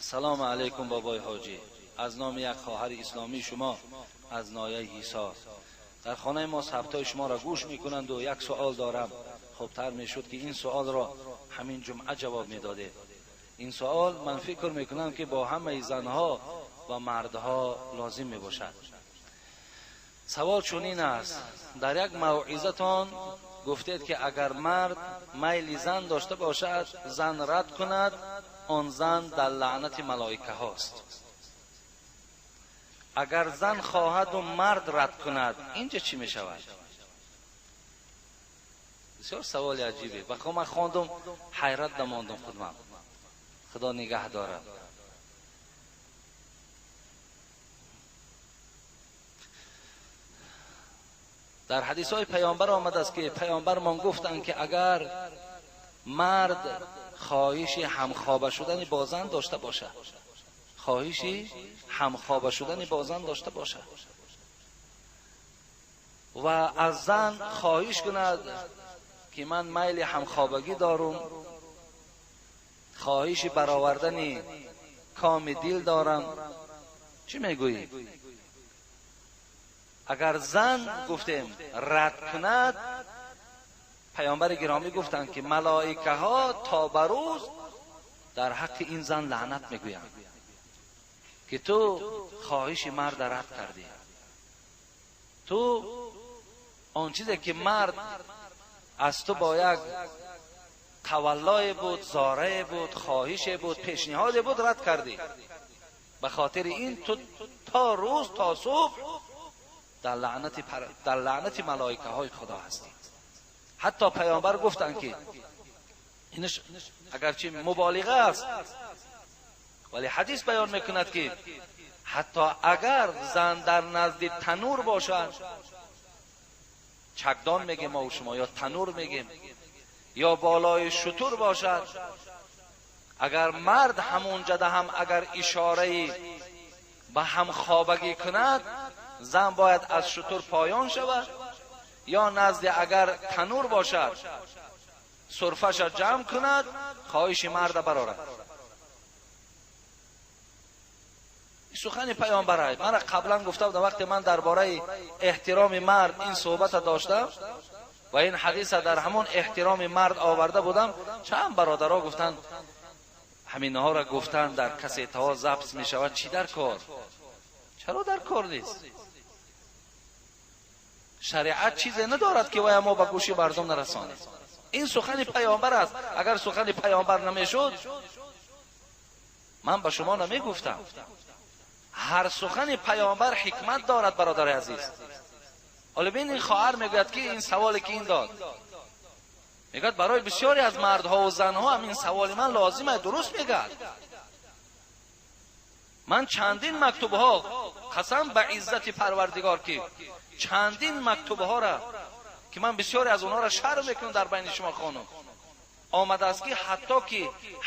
Ассалому алайкум, бобои ҳоҷӣ. Аз номи як хоҳари исломии шумо аз ноҳияи Ҳисор. Дар хонаи мо сабтҳои шуморо гӯш мекунанд ва як суол дорам. Хубтар мешуд, ки ин суолро ҳамин ҷумъа ҷавоб медодед. Ин суол ман фикр мекунам, ки бо ҳамаи занҳо ва мардҳо лозим мебошад. Савол чунин аст: дар як мавъизатон гуфтед, ки агар мард майли зан дошта бошад, зан рад кунад, он зан дар лаънати малоикаҳост. Агар зан хоҳаду мард рад кунад, инҷа чӣ мешавад? Бисёр саволи аҷибе. Вақто ман хондум, ҳайрат намондум худман. Худо нигаҳ дорад. Дар ҳадисҳои паёмбар омадааст, ки паёмбармон гуфтанд, ки агар мард хоҳиши ҳамхоба шудани бо зан дошта бошад, хоҳиши ҳамхоба шудани бо зан дошта бошад ва аз зан хоҳиш кунад, ки ман майли ҳамхобагӣ дорум, хоҳиши баровардани коми дил дорам, чӣ мегӯӣ? Агар зан, гуфтем, рад кунад, паёмбари гиромӣ гуфтанд, ки малоикаҳо то ба рӯз дар ҳаққи ин зан лаънат мегӯянд, ки ту хоҳиши марда рад кардӣ, ту он чизе ки мард аз ту бо як таваллое буд, зорае буд, хоҳише буд, пешниҳоде буд, рад кардӣ. Ба хотири ин ту то рӯз, то субҳ дар лаънати малоикаҳои Худо ҳастӣ. Ҳатто паёмбар гуфтанд, ки инаш агарчи муболиға аст, вале ҳадис баён мекунад, ки ҳатто агар зан дар назди танур бошад, чакдон мегем мо шумо ё танур мегем, ё болои шутур бошад, агар мард ҳамонҷода ҳам агар ишораи ба ҳамхобагӣ кунад, зан бояд аз шутур поён шавад ё назди агар танур бошад, сурфаша ҷамъ кунад, хоҳиши марда барорад. Сухани паёмбар. Мана қаблан гуфта будам, вақте ман дар бораи эҳтироми мард ин суҳбата доштам ва ин ҳадиса дар ҳамон эҳтироми мард оварда будам, чанд бародаро гуфтанд, ҳаминҳоро гуфтан дар кассетаҳо запис мешавад, чӣ дар кор? Чаро дар кор нест? Шариат чизе надорад, ки вая мо ба гӯши мардум нарасонем. Ин сухани паёмбар аст. Агар сухани паёмбар намешуд, ман ба шумо намегуфтам. Ҳар сухани паёмбар ҳикмат дорад, бародари азиз. Ҳоло бин, ин хоҳар мегӯяд, ки ин саволе ки ин дод, мегӯяд, барои бисёре аз мардҳову занҳо ҳам ин саволи ман лозим аст. Дуруст мегӯяд. Ман чандин мактубҳо, қасам ба иззати Парвардигор, ки чандин мактубҳоро, ки ман бисёре аз онҳоро шарм мекунам дар байни шумо хонум, омадааст, ки ҳатто ки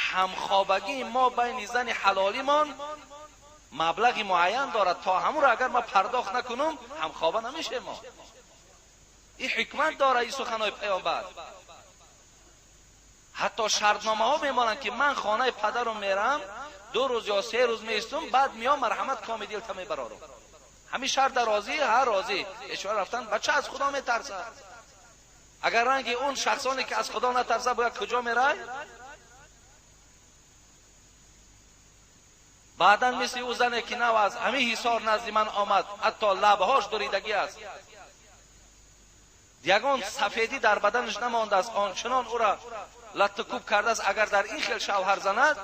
ҳамхобагии мо байни зани ҳалолимон маблағи муайян дорад, то ҳамонро агар ман пардохт накунам, ҳамхоба намешем мо. Ин ҳикмат дорад, ин суханҳои паёмбар. Ҳатто шартномаҳо мемонанд, ки ман хонаи падарам мерам, 2 рӯз ё 3 рӯз меистум, баъд меом, марҳамат, коми дилта мебарорам. Ҳамин шарта розӣ? Ҳа, розӣ. Ешора рафтан, бача аз Худо метарсад. Агар ранги он шахсоне ки аз Худо натарсад, бояд куҷо мерай? Баъдан мисли ӯ зане ки нав аз ҳамин Ҳисор назди ман омад, ҳатто лабҳош дуридагӣ аст, ягон сафедӣ дар баданаш намондааст, ончунон ӯра латтукӯб кардааст. Агар дар ин хел шавҳар занад,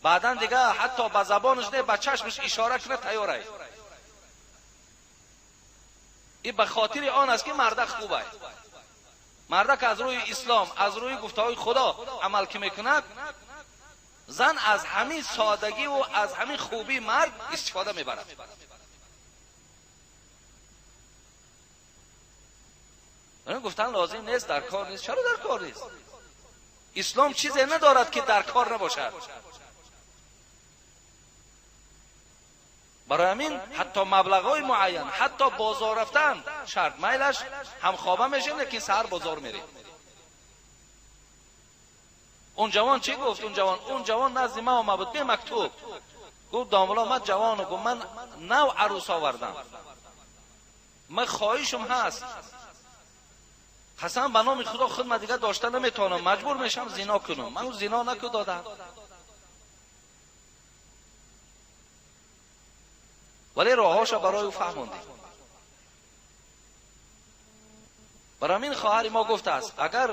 баъдан дига ҳатто ба забонаш не, ба чашмаш ишора кунад, тайёрай. Ин ба хотири он аст, ки мардак хубай. Мардак аз рӯи ислом, аз рӯи гуфтаҳои Худо амал ки мекунад, зан аз ҳамин содагиву аз ҳамин хубии мард истифода мебарад. Гуфтан лозим нест, дар кор нест. Чаро дар кор нест? Ислом чизе надорад, ки дар кор набошад. Барои ҳамин ҳатто маблағҳои муайян, ҳатто бозор рафтан шарт. Майлаш, ҳамхоба мешем, лекин саҳар бозор мерем. Он ҷавон чӣ гуфт? Он ҷавон назди ман омад буд, бе мактуб. Гуфт домла ман ҷавону, гуфт ман нав арӯс овардам, ман хоҳишам ҳаст, қасам ба номи Худо худ ман дигар дошта наметавонам, маҷбур мешам зино кунам. Ман зино наку додам. Вале роҳҳоша барои ӯ фаҳмондем. Барои ҳамин хоҳари мо гуфтааст, агар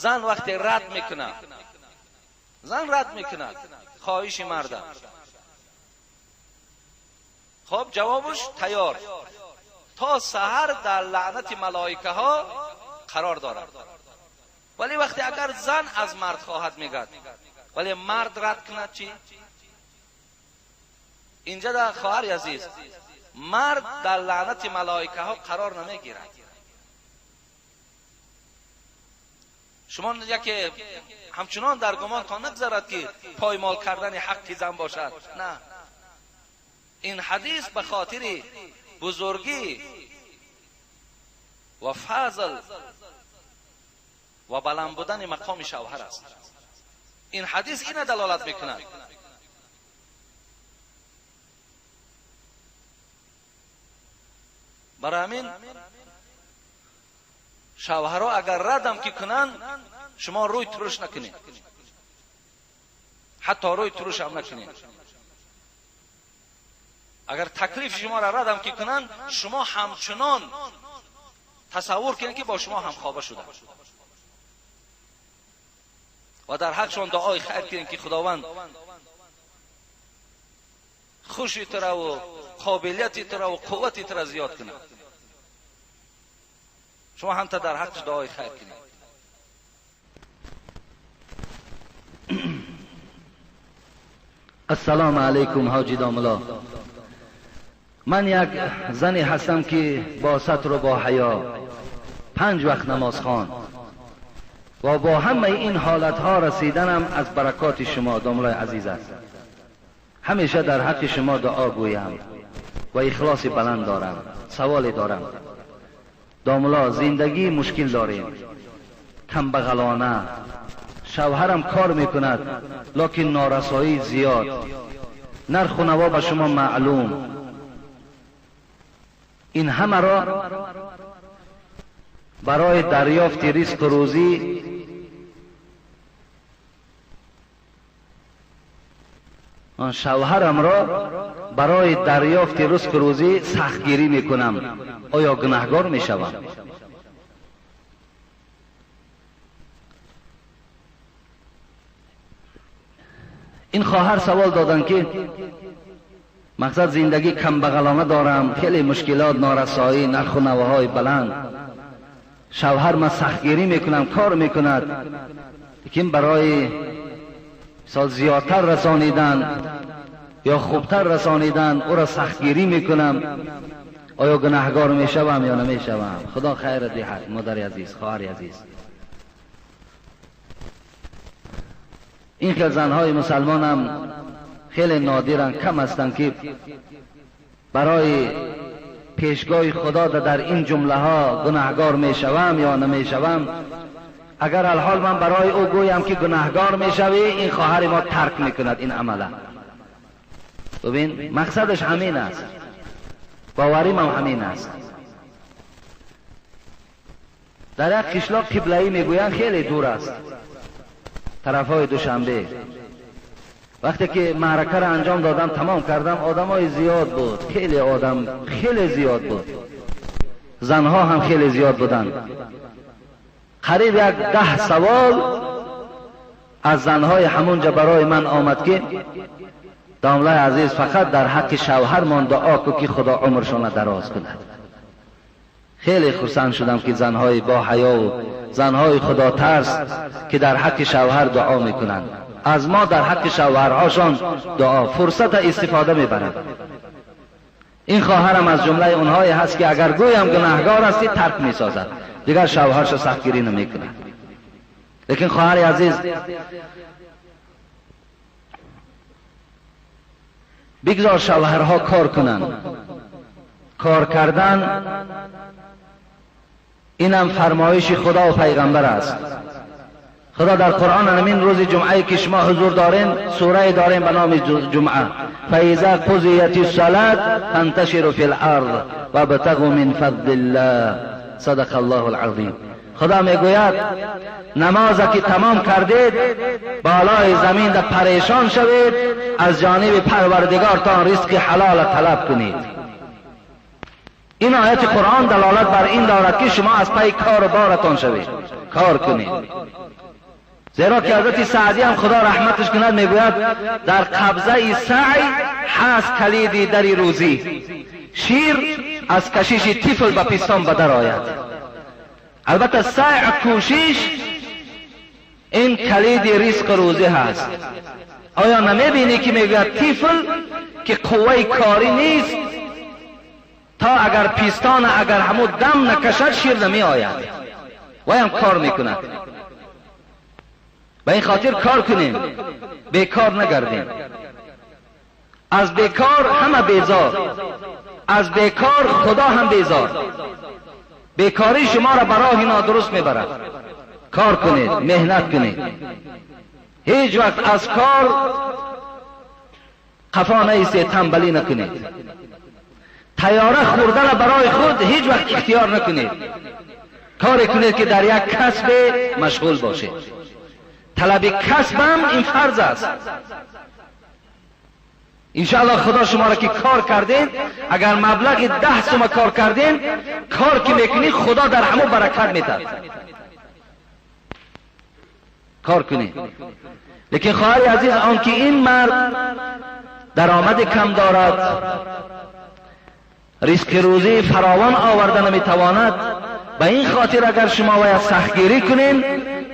зан вақте рад мекунад, зан рад мекунад хоҳиши марда, хоб ҷавобаш тайёр, то саҳар дар лаънати малоикаҳо қарор дорад. Вале вақте агар зан аз мард хоҳад мегӯяд, вале мард рад кунад чӣ? Инҷа дар хоҳари азиз, мард дар лаънати малоикаҳо қарор намегирад. Шумо яке ҳамчунон дар гумонтон нагзарад ки поймол кардани ҳаққи зан бошад. На, ин ҳадис ба хотири бузургӣ ва фазл ва баланд будани мақоми шавҳар аст. Ин ҳадис ина далолат мекунад. Барои ҳамин шавҳарҳо агар радам ки кунанд, шумо рӯй туруш накунед, ҳатто рӯй туруш ҳам накунед. Агар таклифи шуморо радам ки кунанд, шумо ҳамчунон тасаввур кунед ки бо шумо ҳамхоба шуданд ва дар ҳақшон дуои хайр кунед ки Худованд хуши тура ва қобилияти тура ва қуввати тура зиёд кунад. Шумо ҳамта дар ҳаққаш дуои хайр кунед. Ассалому алайкум ҳоҷи домла. Ман як зане ҳастам ки бо сатру бо ҳаё, 5 вақт намозхон ва бо ҳамаи ин ҳолатҳо расиданам аз баракоти шумо домлаи азиз аст. Ҳамеша дар ҳаққи шумо дуо гӯям ва ихлоси баланд дорам. Саволе дорам домла, зиндагӣ мушкил дорем, камбағалона, шавҳарам кор мекунад, лекин норасоӣ зиёд, нарху наво ба шумо маълум. Ин ҳамаро барои дарёфти ризқу рӯзӣ шавҳарамро барои дарёфти ризқу рӯзӣ сахтгирӣ мекунам. Оё гунаҳгор мешавам? Ин хоҳар савол доданд ки мақсад зиндагӣ камбағалона дорам, хеле мушкилот, норасоӣ, нарху навоҳои баланд, шавҳар ман сахтгирӣ мекунам, кор мекунад, лекин барои мисол зиёдтар расонидан ё хубтар расонидан ӯро сахтгирӣ мекунам. Оё гунаҳгор мешавам ё намешавам? Худо хайр диҳад модари азиз, хоҳари азиз. Ин хел занҳои мусалмонам хеле нодиранд, кам ҳастанд ки барои пешгоҳи Худо дар ин ҷумлаҳо гунаҳгор мешавам ё намешавам. Агар алҳол ман барои ӯ гӯям ки гунаҳгор мешавӣ, ин хоҳари мо тарк мекунад ин амала. Бибин, мақсадаш ҳамин аст, боваримам ҳамин аст. Дар як қишлоқ қиблаӣ мегӯянд, хеле дур аст, тарафҳои Душанбе. Вақте ки маъракаро анҷом додам, тамом кардам, одамои зиёд буд, хеле одам, хеле зиёд буд, занҳо ҳам хеле зиёд буданд. Қариб як 10 савол аз занҳои ҳамонҷа барои ман омад ки домлаи азиз, фақат дар ҳаққи шавҳармон дуо кун ки Худо умршонро дароз кунад. Хеле хурсанд шудам ки занҳои бо ҳаё занҳои худотарс ки дар ҳаққи шавҳар дуо мекунанд, аз мо дар ҳаққи шавҳарҳошон дуо фурсата истифода мебаранд. Ин хоҳарам аз ҷумлаи онҳое ҳаст ки агар гӯям гунаҳгор ҳастӣ, тарк месозад, дигар шавҳаршо сахтгирӣ намекунад. Лекин хоҳари азиз, бигзор шавҳарҳо кор кунанд. Кор кардан инам фармоиши Худо ва пайғамбар аст. خدا در قرآن همین روز جمعه که شما حضور دارین سوره داریم به نام جمعه، فاذا قضیت الصلاة فانتشروا فی الارض وابتغوا من فضل الله، صدق الله العظیم. خدا میگوید نماز که تمام کردید بالای زمین در پریشان شوید، از جانب پروردگارتان رزق حلال طلب کنید. این آیت قرآن دلالت بر این دارد که شما از پی کار بارتان شوید، کار کنید. زیرا که حضرت سعدی هم خدا رحمتش کند میگوید در قبضه سعی هست کلید در روزی، شیر از کشش طفل به پستان به در آید. البته سعی کوشش این کلید رزق روزی هست. آیا نمیبینی که میگوید طفل که قوه کاری نیست، تا اگر پستان اگر همو دم نکشد شیر نمی آید، وی هم کار میکند. به این خاطر کار کنیم، بیکار نگردیم. از بیکار همه بیزار، از بیکار خدا هم بیزار. بیکاری شما را براه نادرست میبرد. کار کنید، مهنت کنید، هیچ وقت از کار قفا نیستید، تنبلی نکنید. تیاره خوردن برای خود هیچ وقت اختیار نکنید. کاری کنید که در یک کسب مشغول باشید. طلب کسب هم این فرض است. انشاءالله خدا شما را که کار کردین، اگر مبلغ 10 سومه کار کردین، کار که میکنی خدا در همو برکت میداد. کار کنید. لیکن خواهر عزیز، آن که این مرد درآمد کم دارد، ریسک روزی فراوان آورده نمیتواند، به این خاطر اگر شما باید سختگیری کنین،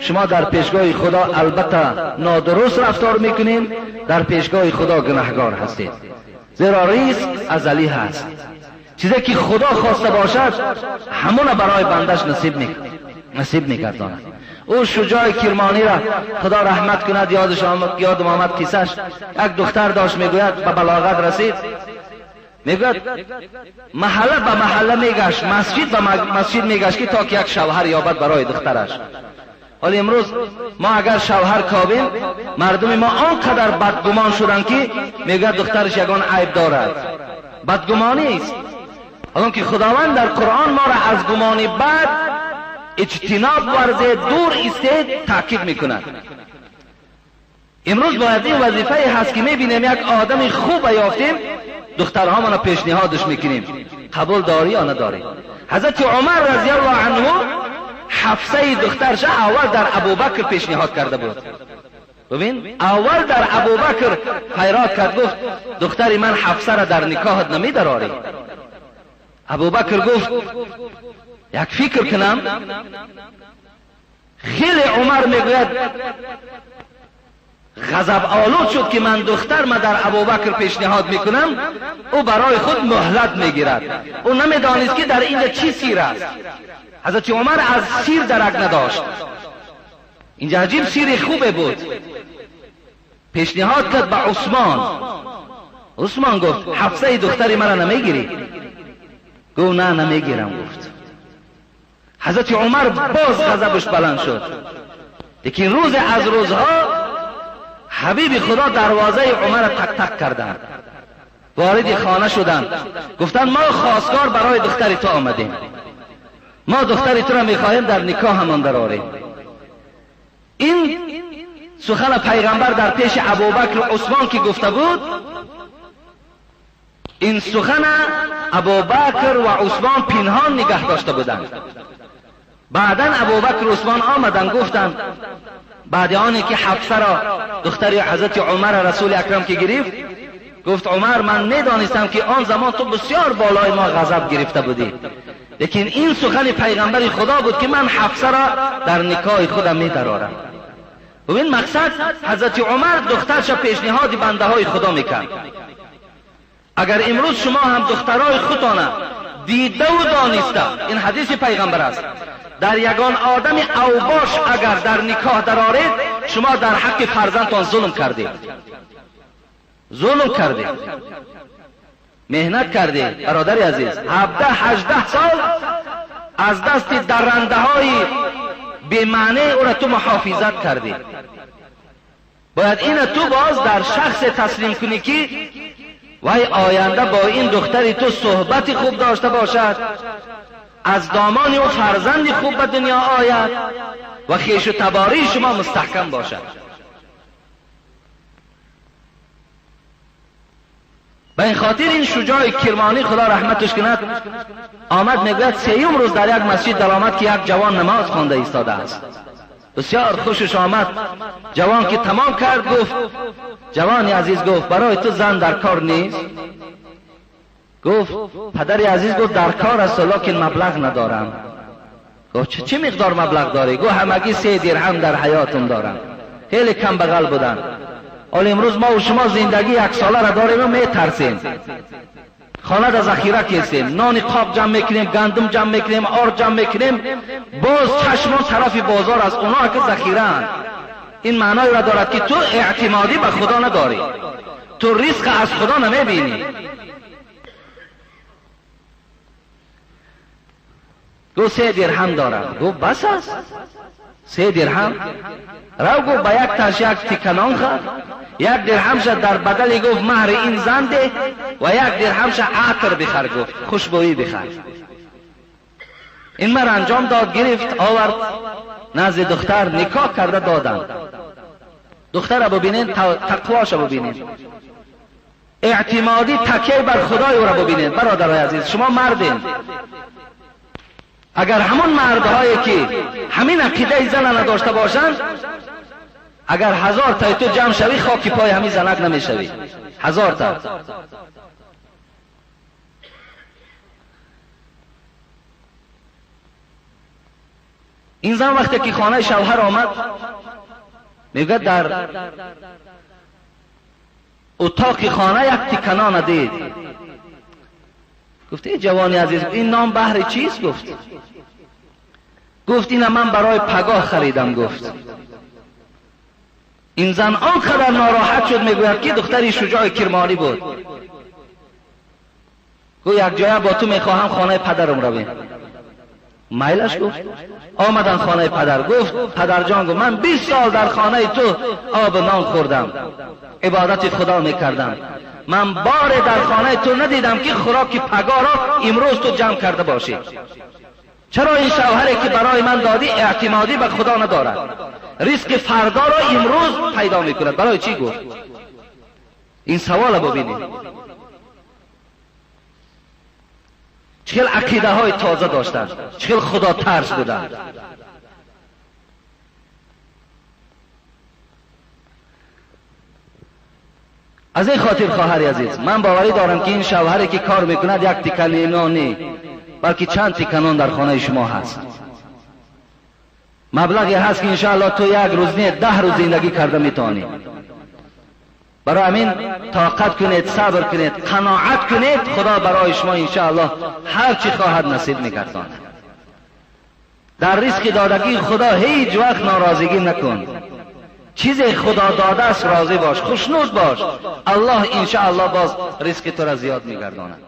شما در پیشگاه خدا البته نادرست رفتار میکنین، در پیشگاه خدا گناهگار هستید. زیرا ریسک ازلی هست. چیزی که خدا خواسته باشد همون برای بندش نصیب میگرداند. او شجاع کرمانی را خدا رحمت کند، یادش آمد، یادم آمد قصه‌اش. یک دختر داشت، میگوید به بلاغت رسید، میگوید محله به محله میگشت، مسجد به مسجد میگشت که تا که یک شوهر یابد برای دخترش. ولی امروز ما اگر شوهر کابیم، مردم ما آنقدر بدگمان شدن که میگوید دخترش یگان عیب دارد. بدگمانی است. حالا که خداوند در قرآن ما را از گمان بد اجتناب ورزید، دور ایستید، تاکید میکند. امروز باید این وظیفه هست که میبینیم یک آدم خوب یافتیم، دخترها ما پیشنهادش میکنیم، قبول داری یا نداری. حضرت عمر رضی الله عنه حفصه دخترش اول در ابوبکر پیشنهاد کرده بود. ببین، اول در ابوبکر خیرات کرد، گفت دختری من حفصه را در نکاحت نمیدراری. ابوبکر گفت یک فکر کنم. خیلی عمر میگوید غضب آلود شد که من دختر ما در ابوبکر پیشنهاد میکنم، او برای خود مهلت میگیرد. او نمیدانست که در اینجا چی سیر است. حضرت عمر از سیر درک نداشت. اینجا عجیب سیر خوبه بود. پیشنهاد کرد به عثمان. عثمان گفت حفصه دختری مرا نمیگیری؟ گفت نه نمیگیرم. گفت حضرت عمر باز غضبش بلند شد. لیکن روز از روزها حبیب خدا دروازه عمر تک تک کردند، وارد خانه شدند، گفتند ما خواستگار برای دختر تو آمدیم، ما دختر تو را میخواهیم در نکاح همان درآریم. این سخن پیغمبر در پیش ابوبکر و عثمان که گفته بود، این سخن ابوبکر و عثمان پنهان نگه داشته بودند. بعدا ابوبکر و عثمان آمدند، گفتند بعد آنی که حفصه را دختر حضرت عمر رسول اکرم که گرفت، گفت عمر من میدانستم که آن زمان تو بسیار بالای ما غضب گرفته بودی، لیکن این سخن پیغمبر خدا بود که من حفصه را در نکاح خودم میدرارم. ببین مقصد حضرت عمر دخترش پیشنهاد بنده های خدا میکرد. اگر امروز شما هم دخترای خودتان دیده و دانسته، این حدیث پیغمبر است، در یگان آدم اوباش اگر در نکاح درآرید، شما در حق فرزندتان ظلم کردید، ظلم کردید، مهنت کردید. برادر عزیز، 17 18 سال از دست درنده های бемаъне ӯра ту муҳофизат кардӣ. Бояд ина ту боз дар шахсе таслим кунӣ ки вай оянда бо ин духтари ту суҳбати хуб дошта бошад, аз домони ӯ фарзанди хуб ба дунё ояд ва хешу табории шумо мустаҳкам бошад. Ба ин хотир ин шуҷои кирмонӣ худо раҳматаш кунад омад, мегӯяд сеюм рӯз дар як масҷид даромад ки як ҷавон намоз хонда истодааст. Бисёр хушаш омад. Ҷавон ки тамом кард гуфт: ҷавони азиз, гуфт, барои ту зан дар кор нест? Гуфт падари азиз, гуфт, дар кор аст, лекин маблағ надорам. Гуфт чӣ миқдор маблағ дорӣ? Гуфт ҳамагӣ 3 дирҳам дар ҳаётам дорам. Хеле камбағал буданд. ҳол имрӯз мо ва шумо зиндагӣ яксоларо дорем ва метарсем. Хона дар захира кестем, нони қоб ҷамъ мекунем, гандум ҷамъ мекунем, орд ҷамъ мекунем, боз чашмон тарафи бозор аст, онҳо ки захираанд. Ин маъноеро дорад ки ту эътимодӣ ба худо надорӣ, ту ризқ аз худо намебинӣ. Гуфт 3 дирҳам дорам. Гуфт бас аст 3 дирҳам. Рав гуфт ба як таш як тиканон хар, 1 дирҳамша дар бадали гуфт маҳри ин зан деҳ ва 1 дирҳамша атр бихар, гуфт хушбӯӣ бихар. Ин мар анҷом дод, гирифт, овард назди духтар, никоҳ карда доданд. Духтара бубинед, тақвоша бубинед, эътимодӣ такя бар худои ӯра бубинед. Бародарои азиз, шумо мардед. Агар ҳамон мардҳое ки ҳамин ақидаи зана надошта бошанд, агар 1000 таи ту ҷамъ шавӣ, хоки пои ҳамин занак намешавӣ. 1000 та. Ин зан вақте ки хонаи шавҳар омад, мегӯяд дар утоқи хона як тиканона дид. Гуфт эй ҷавони азиз, ин ном баҳри чист? Гуфт. Гуфт ина ман барои пагоҳ харидам. Гуфт. Ин зан он қадар нороҳат шуд, мегӯяд ки духтари шуҷои кирмонӣ буд. Гуфт як ҷоя бо ту мехоҳам хонаи падарам равем. Майлаш гуфт. Омадан хонаи падар. Гуфт падарҷон, гуфт ман 20 сол дар хонаи ту об нон хӯрдам, ибодати худо мекардам. Ман боре дар хонаи ту надидам ки хӯроки пагоҳро имрӯз ту ҷамъ карда бошӣ. Чаро ин шавҳаре ки барои ман додӣ эътимодӣ ба худо надорад, ризқи фардоро имрӯз пайдо мекунад? Барои чӣ? Гуфт. Ин савола бубинед, чӣ хел ақидаҳои тоза доштанд, чӣ хел худотарс буданд. Аз ин хотир хоҳари азиз, ман боварӣ дорам ки ин шавҳаре ки кор мекунад як тикани нон не, балки чанд тиканон дар хонаи шумо ҳаст. Маблағе ҳаст ки иншоаллоҳ ту як рӯз не, 10 рӯз зиндагӣ карда метавонӣ. Барои ҳамин тоқат кунед, сабр кунед, қаноат кунед, худо барои шумо иншоаллоҳ ҳар чӣ хоҳад насиб мегардонад. Дар ризқи додагии худо ҳеҷ вақт норозигӣ накун. Чизе худо додааст розӣ бош, хушнуд бош. Аллоҳ иншоаллоҳ боз ризқи тура зиёд мегардонад.